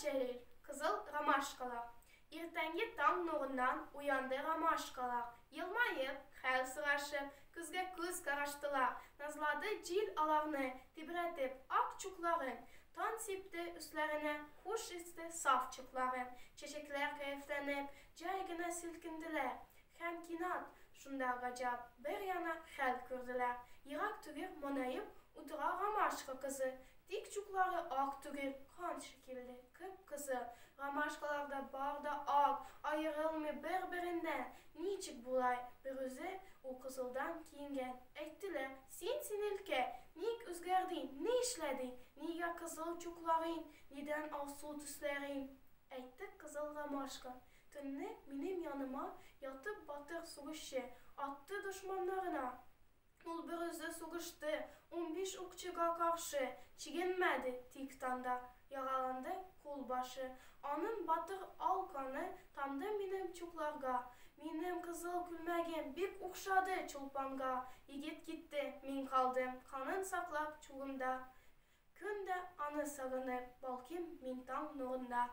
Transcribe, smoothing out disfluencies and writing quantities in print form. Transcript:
Җәлил, Кызыл ромашкалар. Иртәнге таң нурыннан уянды ромашкалар. Елмаеп, хәл сорашып, күзгә күз караштылар. Назлады җил аларны, тибрәтеп ак чукларын. Таң сипте өсләренә хуш исле саф чукларын. Чәчәкләр кәефләнеп, җай гына селкенделәр. Һәм кинәт шунда гаҗәп бер яңа хәл күрделәр. Ерак түгел моңаеп утыра ромашка кызы. Тик чуклары ак түгел, кан шикелле, кып-кызыл. Ромашкалар да бар да ак, аерылмый бер-береннән. Ничек болай? Берүзе ул кызылдан киенгән. Әйттеләр, Син, синелкә, ник үзгәрдең, нишләдең? Нигә кызыл чукларың, нидән алсу төсләрең? Әйтте кызыл ромашка. Төнне минем яныма ятып батыр сугышчы атты дошманнарына. Ул берүзе сугышты 15 укчыга каршы, чигенмәде, тик танда яраланды кул башы. Аның батыр ал каны тамды минем чукларга. Минем кызыл күлмәгем бик охшады Чулпанга. Егет китте, мин калдым, канын саклап чугымда. Көн дә аны сагынып балкыйм мин таң нурында.